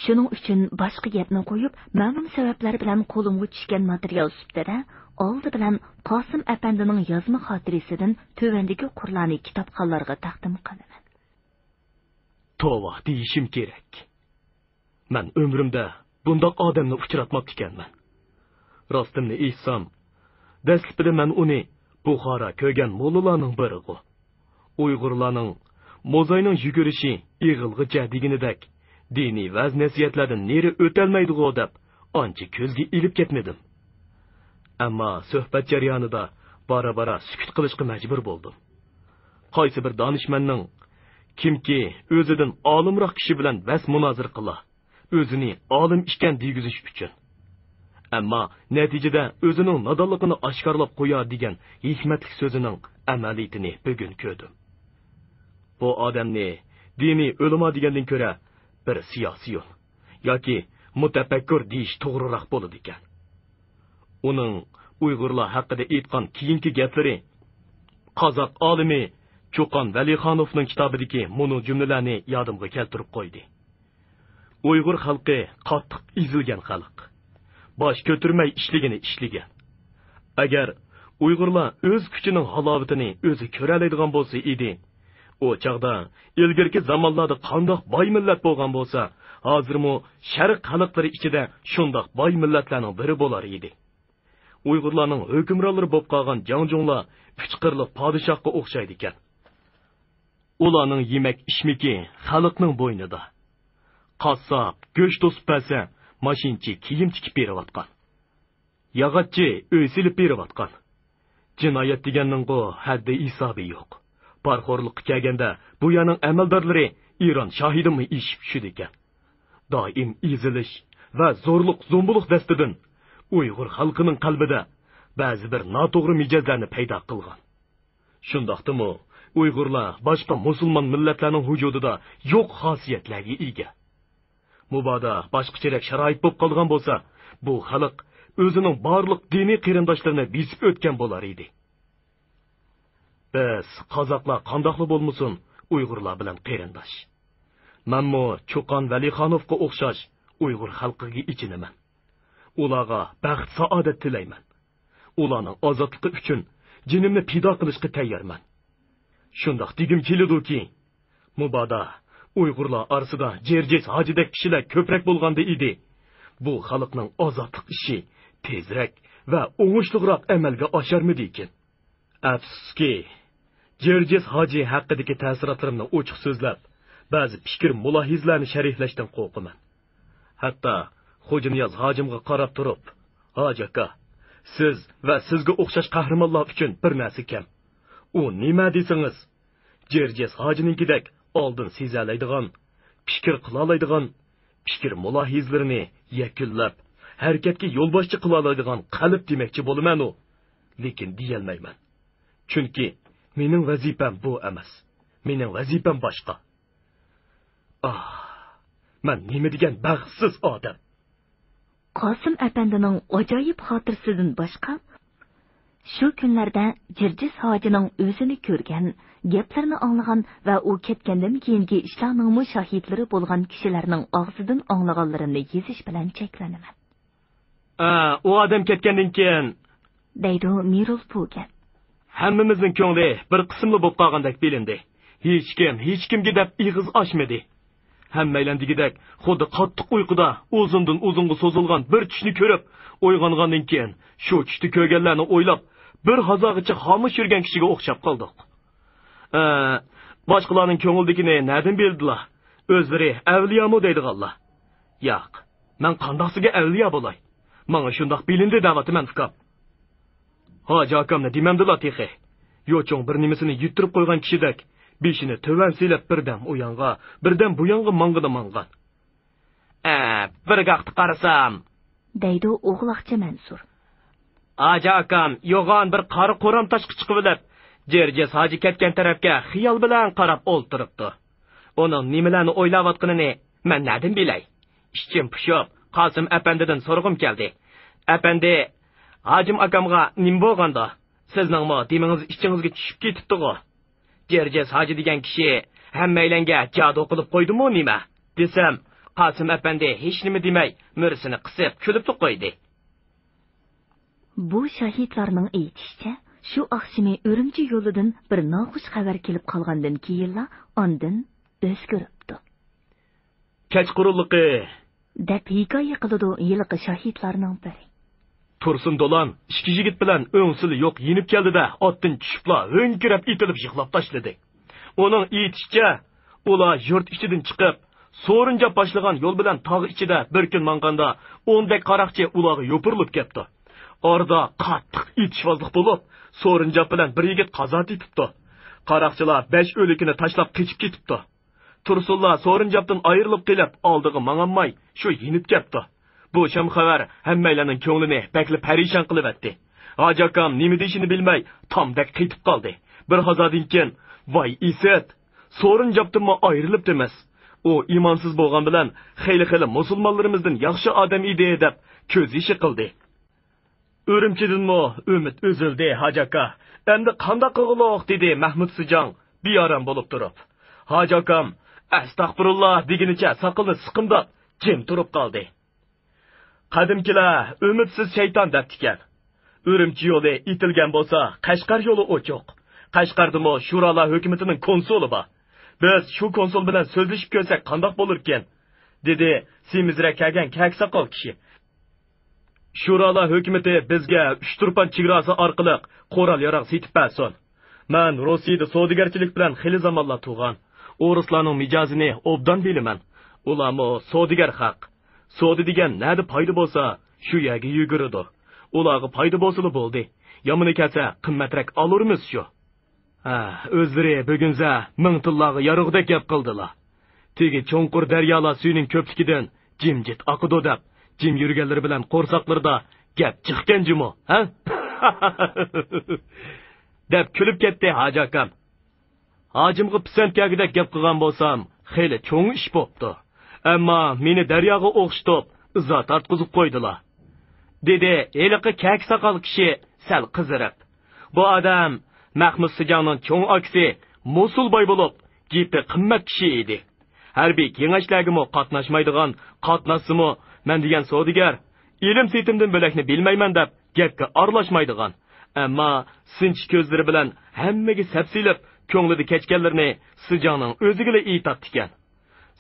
شۇنىڭ ئۈچۈن باشقا گەپنى قويۇپ، مەلۇم سەۋەبلەر بىلەن قولۇمغا چۈشكەن ماتېرىيال سۈپىتىدە ئالدى بىلەن قاسىم ئەپەندىنىڭ يازما خاتىرىسىدىن تۆۋەندىكى قۇرلارنى كىتابخانلارغا تەقدىم قىلىمەن. توۋا دېيىشىم كېرەك. مەن ئۆمرۈمدە بۇنداق ئادەمنى ئۇچراتماپتىكەنمەن. راستىمنى ئېيتسام، دەسلىپىدە مەن ئۇنى بۇخارا كۆرگەن موللىلارنىڭ بىرىغۇ. ئۇيغۇرلارنىڭ موزاينىڭ يۈگۈرۈشى ئېغىلغىچە دېگىنىدەك، دىنىي ۋەز-نەسىھەتلەردىن نېرى ئۆتەلمەيدىغۇ دەپ، ئانچە كۆزگە ئېلىپ كەتمىدىم. ئەمما سۆھبەت جەريانىدا بارا-بارا سۈكۈت قىلىشقا مەجبۇر بولدۇم. قايسى بىر دانىشمەننىڭ، كىمكى ئۆزىدىن ئالىمراق كىشى بىلەن بەس-مۇنازىرە قىلا، ئۆزىنى ئالىم ئىكەن دېگۈزۈش ئۈچۈن. ئەمما نەتىجىدە ئۆزىنىڭ نادانلىقىنى ئاشكارىلاپ قويار دېگەن ھېكمەتلىك سۆزىنىڭ ئەمەلىيىتىنى بۈگۈن كۆردۈم. بۇ ئادەمنى دىنىي ئۆلىما دېگەندىن كۆرە بىر سىياسىيون ياكى مۇتەپەككۇر دېيىش توغرىراق بولىدىكەن. ئۇنىڭ ئۇيغۇرلار ھەققىدە ئېيتقان كېيىنكى گەپلىرى قازاق ئالىمى چوقان ۋەلىخانوفنىڭ كىتابىدىكى مۇنۇ جۈملىلەرنى يادىمغا كەلتۈرۈپ قويدى. ئۇيغۇر خەلقى قاتتىق ئېزىلگەن خەلق. باش كۆتۈرمەي ئىشلىگىنى ئىشلىگەن. ئەگەر ئۇيغۇرلار ئۆز كۈچىنىڭ ھالاۋىتىنى ئۆزى كۆرەلەيدىغان بولسا ئىدى، ئۇ چاغدا ئىلگىرىكى زامانلاردا قانداق باي مىللەت بولغان بولسا، ھازىرمۇ شەرق خەلقلىرى ئىچىدە شۇنداق باي مىللەتلەرنىڭ بىرى بولار ئىدى. ئۇيغۇرلارنىڭ ھۆكۈمرانلىرى بولۇپ قالغان جاڭجۇڭلار ئۈچ قىرلىق پادىشاھقا ئوخشايدىكەن. ئۇلارنىڭ يېمەك ئىچمىكى خەلقنىڭ بوينىدا. قاسساپ گۆش توسۇپ بەرسە، ماشىنىچى كىيىم تىكىپ بېرىۋاتقان. ياغاچچى ئۆي سېلىپ بېرىۋاتقان. جىنايەت دېگەننىڭغۇ ھەددى ھېسابى يوق. پارىخورلۇققا كەلگەندە، بۇ يەرنىڭ ئەمەلدارلىرى ئىران شاھىدىنمۇ ئېشىپ چۈشىدىكەن. دائىم ئېزىلىش ۋە زورلۇق-زومبۇلۇق دەستىدىن ئۇيغۇر خەلقىنىڭ قەلبىدە بەزى بىر ناتوغرا مىجەزلەرنى پەيدا قىلغان. شۇنداقتىمۇ، ئۇيغۇرلار باشقا مۇسۇلمان مىللەتلەرنىڭ ۋۇجۇدىدا يوق خاسىيەتلەرگە ئىگە. مۇبادا باشقىچىرەك شارائىت بولۇپ قالغان بولسا، بۇ خەلق ئۆزىنىڭ بارلىق دىنىي قېرىنداشلىرىنى بېسىپ ئۆتكەن بولار ئىدى. بىز، قازاقلار قانداقلا بولمىسۇن، ئۇيغۇرلار بىلەن قېرىنداش. مەنمۇ چوقان ۋەلىخانوفقا ئوخشاش ئۇيغۇر خەلقىگە ئېچىنىمەن. ئۇلارغا بەخت-سائادەت تىلەيمەن. ئۇلارنىڭ ئازادلىقى ئۈچۈن جېنىمنى پىدا قىلىشقا تەييارمەن. شۇنداق دېگۈم كېلىدۇكى، مۇبادا ئۇيغۇرلار ئارىسىدا جېرجىس ھاجىدەك كىشىلەر كۆپرەك بولغاندا ئىدى، بۇ خەلقنىڭ ئازادلىق ئىشى تېزرەك ۋە ئوڭۇشلۇقراق ئەمەلگە ئاشارمىدىكىن؟ ئەپسۇسكى، جېرجىس ھاجى ھەققىدىكى تەسىراتلىرىمنى ئوچۇق سۆزلەپ، بەزى پىكىر-مۇلاھىزىلەرنى شەرھلەشتىن قورقىمەن. ھەتتا خوجانىياز ھاجىمغا قاراپ تۇرۇپ، «ھاجى ئاكا، سىز ۋە سىزگە ئوخشاش قەھرىمانلار ئۈچۈن بىر نەرسە كەم. ئۇ نېمە دېسىڭىز، جېرجىس ھاجىنىڭكىدەك ئالدىن سېزەلەيدىغان، پىكىر قىلالايدىغان، پىكىر-مۇلاھىزىلىرىنى يەكۈنلەپ، ھەرىكەتكە يولباشچى قىلالايدىغان قەلب دېمەكچى بولىمەنۇ، لېكىن دېيەلمەيمەن. چۈنكى مېنىڭ ۋەزىپەم بۇ ئەمەس. مېنىڭ ۋەزىپەم باشقا.» ئاھ، مەن نېمە دېگەن بەختسىز ئادەم! قاسىم ئەپەندىنىڭ ئاجايىپ خاتىرىسىدىن باشقا، شۇ كۈنلەردە جىرجىس ھاجىنىڭ ئۆزىنى كۆرگەن، گەپلىرىنى ئاڭلىغان ۋە ئۇ كەتكەندىن كېيىنكى ئىشلارنىڭمۇ شاھىتلىرى بولغان كىشىلەرنىڭ ئاغزىدىن ئاڭلىغانلىرىمنى يېزىش بىلەن چەكلىنىمەن. ئە، ئۇ ئادەم كەتكەندىن كېيىن، دەيدۇ مىرۇل پۇگەن. ھەممىمىزنىڭ كۆڭلى بىر قىسىملا بولۇپ قالغاندەك بىلىندى. ھېچكىم ھېچكىمگە دەپ ئېغىز ئاچمىدى. ھەممەيلەن دېگۈدەك خۇددى قاتتىق ئۇيقۇدا ئۇزۇندىن ئۇزۇنغا سوزۇلغان بىر چۈشنى كۆرۈپ، ئويغانغاندىن كېيىن شۇ چۈشتە كۆرگەنلەرنى ئويلاپ، بىر ھازاغىچە خامۇش يۈرگەن كىشىگە ئوخشاپ قالدۇق. ئە، باشقىلارنىڭ كۆڭلىدىكىنى نەدىن بىلدىلا؟ ئۆزلىرى ئەۋلىيامۇ دەيدىغانلار. ياق، مەن قانداقسىگە ئەۋلىيا بولاي؟ ماڭا شۇنداق بىلىندى دەۋاتىمەن، ئۇكام. ھاجى ئاكامنى دېمەمدىلا تېخى. يوچۇڭ بىر نېمىسىنى يۈتتۈرۈپ قويغان كىشىدەك، بېشىنى تۆۋەن سېلىپ، بىردەم ئۇ يانغا، بىردەم بۇ يانغا ماڭغىنى ماڭغان. ئە، بىر گاقتا قارىسام، دەيدۇ ئوغلاقچە مەنسۇر. ھاجى ئاكام يوغان بىر قارا قورام تاشقا چىقىۋېلىپ، جېرجىس ھاجى كەتكەن تەرەپكە خىيال بىلەن قاراپ ئولتۇرۇپتۇ. ئۇنىڭ نېمىلەرنى ئويلاۋاتقىنىنى مەن نەدىن بىلەي؟ ئىچىم پۇشۇپ، قاسىم ئەپەندىدىن سورىغۇم كەلدى. ئەپەندى، ھاجىم ئاكامغا نېمە بولغاندۇ؟ سىزنىڭمۇ دېمىڭىز ئىچىڭىزگە چۈشۈپ كېتىپتىغۇ؟ جېرجىس ھاجى دېگەن كىشى ھەممەيلەنگە جادۇ قىلىپ قويدىمۇ نېمە؟ دېسەم، قاسىم ئەپەندى ھېچنېمە دېمەي، مۈرىسىنى قىسىپ كۈلۈپلا قويدى. بۇ شاھىتلارنىڭ ئېيتىشىچە، شۇ ئاخشىمى ئۈرۈمچى يولىدىن بىر ناخۇش خەۋەر كېلىپ قالغاندىن كېيىنلا ئاندىن ئۆزگىرىپتۇ. كەچقۇرۇنلۇقى، دەپ ھېكايە قىلىدۇ ھېلىقى شاھىتلارنىڭ بىرى. تۇرسۇن دولان ئىككى يىگىت بىلەن ئۆڭسىلى يوق يېنىپ كەلدى-دە، ئاتتىن چۈشۈپلا ھۆڭكىرەپ ئېتىلىپ يىغلاپ تاشلىدى. ئۇنىڭ ئېيتىشىچە، ئۇلار يۇرت ئىچىدىن چىقىپ، سورۇنجاپ باشلىغان يول بىلەن تاغ ئىچىدە بىر كۈن ماڭغاندا، ئوندەك قاراقچى ئۇلارغا يوپۇرۇلۇپ كەپتۇ. ئارىدا قاتتىق ئېتىشۋازلىق بولۇپ، سورۇنجاپ بىلەن بىر يىگىت قازا تېپىپتۇ. قاراقچىلار بەش ئۆلۈكىنى تاشلاپ قېچىپ كېتىپتۇ. تۇرسۇنلا سورۇنجاپتىن ئايرىلىپ قېلىپ، ئالدىغا ماڭالماي، شۇ يېنىپ كەپتۇ. بۇ شۇم خەۋەر ھەممەيلەننىڭ كۆڭلىنى بەكلا پەرىشان قىلىۋەتتى. ھاجى ئاكام نېمە دېيىشىنى بىلمەي، تامدەك قېتىپ قالدى. بىر ھازادىن كېيىن، ۋاي ئىسىت، سورۇنجاپتىنمۇ ئايرىلىپتىمىز. ئۇ ئىمانسىز بولغان بىلەن خېلى-خېلى مۇسۇلمانلىرىمىزدىن ياخشى ئادەم ئىدى، دەپ كۆز يېشى قىلدى. ئۈرۈمچىدىنمۇ ئۈمىد ئۈزۈلدى، ھاجى ئاكا. ئەمدى قانداق قىلغۇلۇق؟ دېدى مەھمۇد سىجاڭ بىئارام بولۇپ تۇرۇپ. ھاجى ئاكام ئەستەغپۇرۇللا دېگىنىچە ساقىلىنى سىقىمداپ جىم تۇرۇپ قالدى. قەدىمكىلەر ئۈمىدسىز شەيتان دەپتىكەن. ئۈرۈمچى يولى ئېتىلگەن بولسا، قەشقەر يولى ئوچۇق. قەشقەردىمۇ شۇرالار ھۆكۈمىتىنىڭ كونسۇلى بار. بىز شۇ كونسۇل بىلەن سۆزلىشىپ كۆرسەك قانداق بولۇركىن؟ دېدى سېمىزرەك كەلگەن كەك ساقال كىشى. شۇرالار ھۆكۈمىتى بىزگە ئۈچ تۇرپان چېگراسى ئارقىلىق قورال-ياراغ سېتىپ بەرسۇن. مەن روسىيەدە سودىگەرچىلىك بىلەن خېلى زامانلار تۇرغان. ئورۇسلارنىڭ مىجەزىنى ئوبدان بىلىمەن. ئۇلارمۇ سودىگەر خەق. سودا دېگەن نەدە پايدا بولسا، شۇ يەرگە يۈگۈرىدۇ. ئۇلارغا پايدا بولسىلا بولدى. يامىنى كەلسە، قىممەترەك ئالۇرمىز شۇ. ھە، ئۆزلىرى بۈگۈنزە مىڭ تىللارغا يارىغۇدەك گەپ قىلدىلا. تېگى چوڭقۇر دەريالار سۈيىنىڭ كۆپلۈكىدىن جىمجىت ئاقىدۇ دەپ، جىم يۈرگەنلىرى بىلەن قورساقلىرىدا گەپ جىقكەن جۇمۇ، ھە؟ دەپ كۈلۈپ كەتتى ھاجى ئاكام. ھاجىمغا پىسەنت كەلگۈدەك گەپ قىلغان بولسام، خېلى چوڭ ئىش بوپتۇ. ئەمما مېنى دەرياغا ئوخشىتىپ، ئىزا تارتقۇزۇپ قويدىلا. دېدى ھېلىقى كەك ساقال كىشى سەل قىزىرىپ. بۇ ئادەم مەخمۇت سىجاڭنىڭ چوڭ ئاكىسى موسۇل باي بولۇپ، گېپى قىممەت كىشى ئىدى. ھەربىي كېڭەشلەرگىمۇ قاتناشمايدىغان، قاتناشسىمۇ، مەن دېگەن سودىگەر، ئېلىم-سېتىمدىن بۆلەكنى بىلمەيمەن دەپ گەپكە ئارىلاشمايدىغان، ئەمما سىنچى كۆزلىرى بىلەن ھەممىگە سەپسېلىپ، كۆڭلىدە كەچكەنلىرىنى سىجاڭنىڭ ئۆزىگىلا ئېيتاتتىكەن.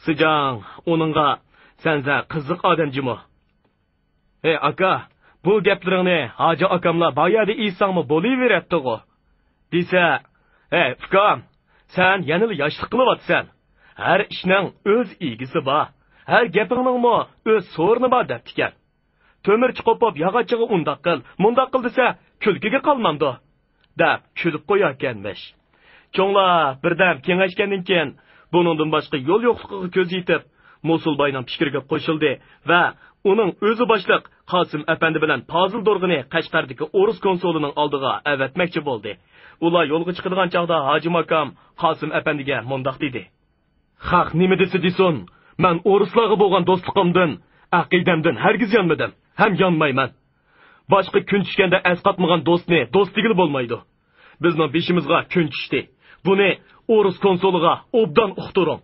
سىجاڭ ئۇنىڭغا، سەنزە قىزىق ئادەم جۇمۇ. ھەي ئاكا، بۇ گەپلىرىڭنى ھاجى ئاكاملا بار يەردە ئېيتساڭمۇ بولۇۋېرەتتىغۇ. دېسە، ھەي ئۇكام، سەن يەنىلا ياشلىق قىلىۋاتىسەن. ھەر ئىشنىڭ ئۆز ئىگىسى بار، ھەر گەپنىڭمۇ ئۆز سورۇنى بار دەپتىكەن. تۆمۈرچى قوپۇپ ياغاچچىغا ئۇنداق قىل، مۇنداق قىل دېسە، كۈلكىگە قالمامدۇ؟ دەپ كۈلۈپ قوياركەنمىش. چوڭلار بىردەم كېڭەشكەندىن كېيىن، بۇنىڭدىن باشقا يول يوقلۇقىغا كۆز يېتىپ، موسۇل باينىڭ پىكرىگە قوشۇلدى ۋە ئۇنىڭ ئۆزى باشلىق قاسىم ئەپەندى بىلەن پازىل دورغىنى قەشقەردىكى ئورۇس كونسۇلىنىڭ ئالدىغا ئەۋەتمەكچى بولدى. ئۇلار يولغا چىقىدىغان چاغدا ھاجىم ئاكام قاسىم ئەپەندىگە مۇنداق دېدى. خەق نېمە دېسە دېسۇن، مەن ئورۇسلارغا بولغان دوستلۇقۇمدىن، ئەقىدەمدىن ھەرگىز يانمىدىم ھەم يانمايمەن. باشقا كۈن چۈشكەندە ئەسقاتمىغان دوستنى دوست دېگىلى بولمايدۇ. بىزنىڭ بېشىمىزغا كۈن چۈشتى. بۇنى ئورۇس كونسۇلىغا ئوبدان ئۇقتۇرۇڭ.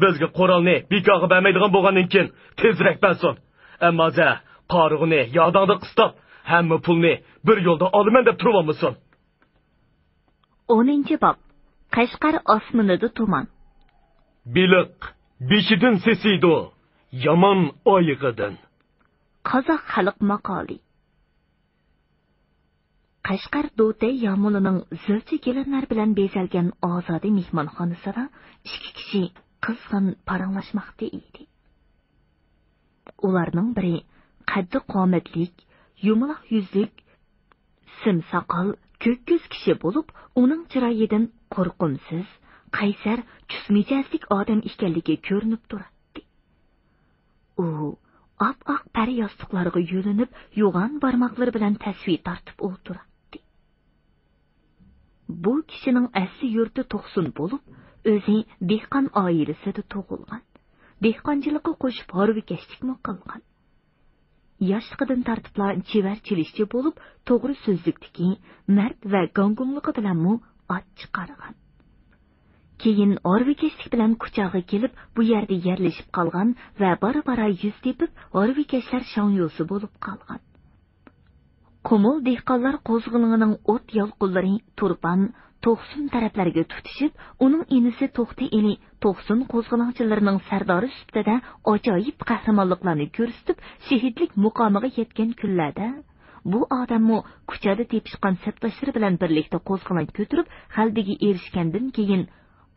بىزگە قورالنى بىكارغا بەرمەيدىغان بولغاندىن كېيىن تېزرەك بەرسۇن. ئەمما زە قارىغۇنى ياداڭدا قىستاپ، ھەممە پۇلنى بىر يولدا ئالىمەن دەپ تۇرۇۋالمىسۇن. ئونىنچى باب. قەشقەر ئاسمىنىدا تۇمان. بېلىق بېشىدىن سېسىيدۇ، يامان ئايىغىدىن. قازاق خەلق ماقالى. قەشقەر دوتەي يامۇلىنىڭ زىلچە گېلەنلەر بىلەن بېزەلگەن ئازادە مېھمانخانىسىدا ئىككى كىشى قىزغىن پاراڭلاشماقتا ئىدى. ئۇلارنىڭ بىرى قەددى قامەتلىك، يۇمىلاق يۈزلۈك، سىم ساقال، كۆك كۆز كىشى بولۇپ، ئۇنىڭ چىرايىدىن قورقۇمسىز، قەيسەر، چۈس مىجەزلىك ئادەم ئىكەنلىكى كۆرۈنۈپ تۇراتتى. ئۇ ئاپئاق پەر ياستۇقلارغا يۆلىنىپ، يوغان بارماقلىرى بىلەن تەسۋى تارتىپ ئولتۇراتتى. بۇ كىشىنىڭ ئەسلى يۇرتى توقسۇن بولۇپ، ئۆزى دېھقان ئائىلىسىدە تۇغۇلغان. دېھقانچىلىققا قوشۇپ ھارۋىكەشلىكمۇ قىلغان. ياشلىقىدىن تارتىپلا چېۋەر چېلىشچى بولۇپ، توغرا سۆزلۈكتىكى، مەرد ۋە گاڭگۇڭلۇقى بىلەنمۇ ئات چىقارغان. كېيىن ھارۋىكەشلىك بىلەن كۇچاغا كېلىپ، بۇ يەردە يەرلىشىپ قالغان ۋە بارا-بارا يۈز تېپىپ، ھارۋىكەشلەر شاڭيوسى بولۇپ قالغان. قۇمۇل دېھقانلار قوزغىلىڭىنىڭ ئوت يالقۇنلىرى تۇرپان، توقسۇن تەرەپلەرگە تۇتىشىپ، ئۇنىڭ ئىنىسى توختى ئېلى توقسۇن قوزغىلاڭچىلىرىنىڭ سەردارى سۈپىتىدە ئاجايىپ قەھرىمانلىقلارنى كۆرسىتىپ، شېھىتلىك مۇقامىغا يەتكەن كۈنلەردە، بۇ ئادەممۇ كۇچادا تېپىشقان سەپداشلىرى بىلەن بىرلىكتە قوزغىلاڭ كۆتۈرۈپ، غەلىبىگە ئېرىشكەندىن كېيىن،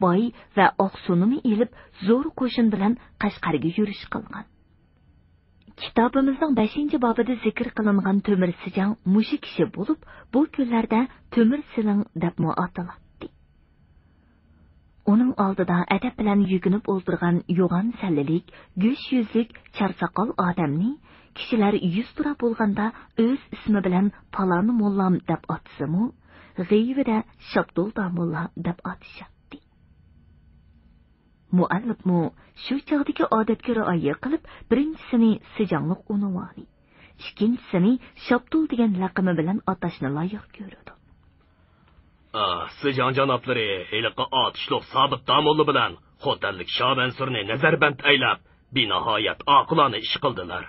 باي ۋە ئاقسۇنىنى ئېلىپ، زور قوشۇن بىلەن قەشقەرگە يۈرۈش قىلغان. كىتابىمىزنىڭ بەشىنچى بابىدا زىكىر قىلىنغان تۆمۈر سىجاڭ مۇشۇ كىشى بولۇپ، بۇ كۈنلەردە تۆمۈر سىلىڭ دەپمۇ ئاتىلاتتى. ئۇنىڭ ئالدىدا ئەدەپ بىلەن يۈگۈنۈپ ئولتۇرغان يوغان سەللىلىك، گۆش يۈزلۈك، چار ساقال ئادەمنى كىشىلەر يۈزتۇرا بولغاندا ئۆز ئىسمى بىلەن پالان موللام دەپ ئاتىسىمۇ، غەيۋىدە شاپتۇل داموللا دەپ ئاتىشاتتى. مۇئەللىپمۇ شۇ چاغدىكى ئادەتكە رىئايە قىلىپ، بىرىنچىسىنى سىجاڭلىق ئۇنۋانى، ئىككىنچىسىنى شاپتۇل دېگەن لەقىمى بىلەن ئاتاشنى لايىق كۆرىدۇ. ئا، سىجاڭ جانابلىرى ھېلىقى ئاتۇشلۇق سابىت داموللا بىلەن خوتەنلىك شامەنسۇرنى نەزەربەند ئەيلەپ، بىناھايەت ئاقىلانە ئىش قىلدىلار.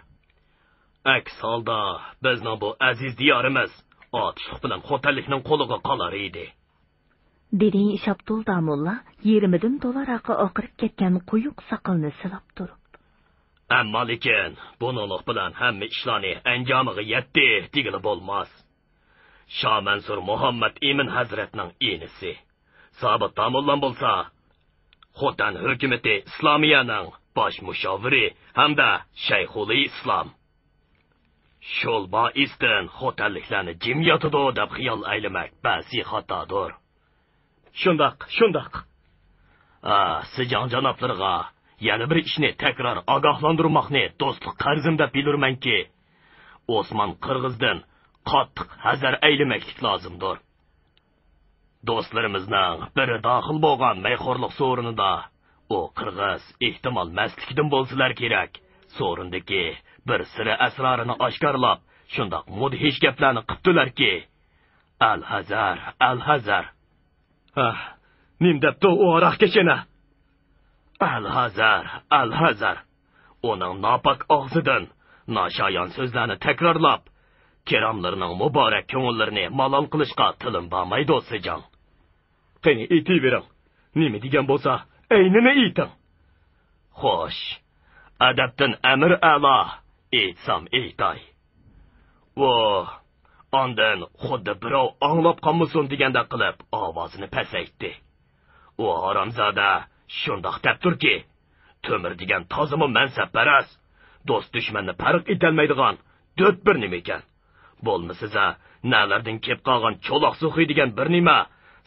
ئەكس ھالدا بىزنىڭ بۇ ئەزىز دىيارىمىز ئاتۇشلۇق بىلەن خوتەنلىكنىڭ قولىغا قالار ئىدى. دېدى شاپتۇل داموللا يېرىمىدىن تولاراققا ئاقىرىپ كەتكەن قويۇق ساقىلىنى سىلاپ تۇرۇپ. ئەمما لېكىن، بۇنىڭلىق بىلەن ھەممە ئىشلارنى ئەنجامىغا يەتتى دېگىلى بولماس. شامەنسۇر مۇھەممەد ئىمىن ھەزرەتنىڭ ئىنىسى سابىت داموللام بولسا، خوتەن ھۆكۈمىتى ئىسلامىيەنىڭ باش مۇشاۋىرى ھەمدە شەيخۇلى ئىسلام. شول بائىستىن خوتەنلىكلەرنى جىم ياتىدۇ دەپ خىيال ئەيلىمەك بەسى خاتادۇر. شۇنداق، شۇنداق. ئا، سىجاڭ جانابلىرىغا يەنە بىر ئىشنى تەكرار ئاگاھلاندۇرماقنى دوستلۇق قەرزىم دەپ بىلىرمەنكى، ئوسمان قىرغىزدىن قاتتىق ھەزەر ئەيلىمەكلىك لازىمدۇر. دوستلىرىمىزنىڭ بىرى داخىل بولغان مەيخورلۇق سورۇنىدا ئۇ قىرغىز ئېھتىمال مەستلىكىدىن بولسىلەر كېرەك، سورۇندىكى بىر سىرى ئەسرارىنى ئاشكارىلاپ، شۇنداق مۇدھىش گەپلەرنى قىپتۇلەركى. ئەلھەزەر، ئەلھەزەر. ھە، نېمە دەپتۇ ئۇ ھاراقكەش يەنە؟ ئەلھەزەر، ئەلھەزەر. ئۇنىڭ ناپاك ئاغزىدىن ناشايان سۆزلەرنى تەكرارلاپ، كىراملىرىنىڭ مۇبارەك كۆڭۈللىرىنى مالال قىلىشقا تىلىم بارمايدۇ، سىجاڭ. قېنى، ئېيتىۋېرىڭ. نېمە دېگەن بولسا، ئەينىنى ئېيتىڭ. خوش، ئەدەپتىن ئەمىر ئەلا، ئېيتسام ئېيتاي. ئۇ ئاندىن خۇددى بىراۋ ئاڭلاپ قالمىسۇن دېگەندەك قىلىپ ئاۋازىنى پەسەيتتى. ئۇ ھارامزادە شۇنداق دەپتۇركى، تۆمۈر دېگەن تازىمۇ مەنسەپپەرەس، دوست-دۈشمەننى پەرق ئېتەلمەيدىغان دۆت بىر نېمىكەن. بولمىسىزە، نەلەردىن كېلىپ قالغان چولاق سوخۇي دېگەن بىر نېمە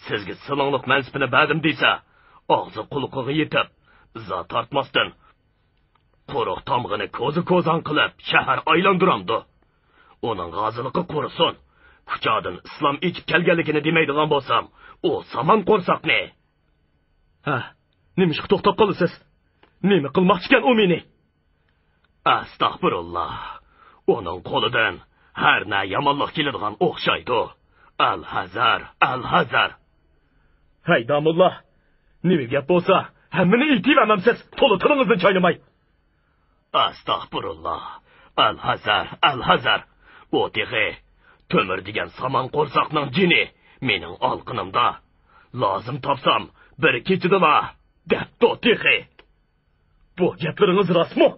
سىزگە سىلىڭلىق مەنسىپىنى بەردىم دېسە، ئاغزى قۇلىقىغا يېتىپ، ئىزا تارتماستىن، قۇرۇق تامغىنى كوزا-كوزاڭ قىلىپ، شەھەر ئايلاندۇرامدۇ؟ ئۇنىڭ غازىلىقى قۇرۇسۇن. كۇچادىن ئىسلام ئېچىپ كەلگەنلىكىنى دېمەيدىغان بولسام، ئۇ سامان قورساقنى. ھە، نېمىشقا توختاپ قالىسىز؟ نېمە قىلماقچىكەن ئۇ مېنى؟ ئەستەغپۇرۇللا. ئۇنىڭ قولىدىن ھەر نە يامانلىق كېلىدىغان ئوخشايدۇ. ئەلھەزەر، ئەلھەزەر. ھەي، داموللا، نېمە گەپ بولسا، ھەممىنى ئېيتىۋەرمەمسىز، تولا تىلىڭىزنى چاينىماي. ئەستەغپۇرۇللا، ئەلھەزەر، ئەلھەزەر. ئۇ تېخى تۆمۈر دېگەن سامان قورساقنىڭ جېنى مېنىڭ ئالىقىنىمدا. لازىم تاپسام، بىر كېچىدىلا دەپتۇ تېخى. بۇ گەپلىرىڭىز راستمۇ؟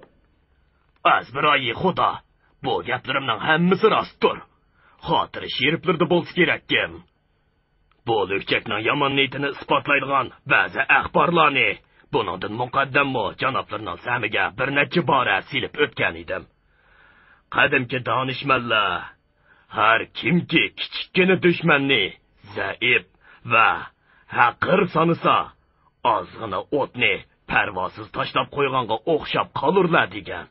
ئەزبىرايى خۇدا، بۇ گەپلىرىمنىڭ ھەممىسى راستتۇر. خاتىرە شېرىپلىرىدە بولسا كېرەككىن. بۇ لۈكچەكنىڭ يامان نىيىتىنى ئىسپاتلايدىغان بەزى ئەخبارلارنى بۇنىڭدىن مۇقەددەممۇ جانابلىرىنىڭ سەمىگە بىر نەچچە بارە سېلىپ ئۆتكەن ئىدىم. قەدىمكى دانىشمەنلەر، ھەر كىمكى كىچىككىنە دۈشمەننى زەئىپ ۋە ھەقىر سانىسا، ئازغىنە ئوتنى پەرۋاسىز تاشلاپ قويغانغا ئوخشاپ قالۇرلا دېگەن.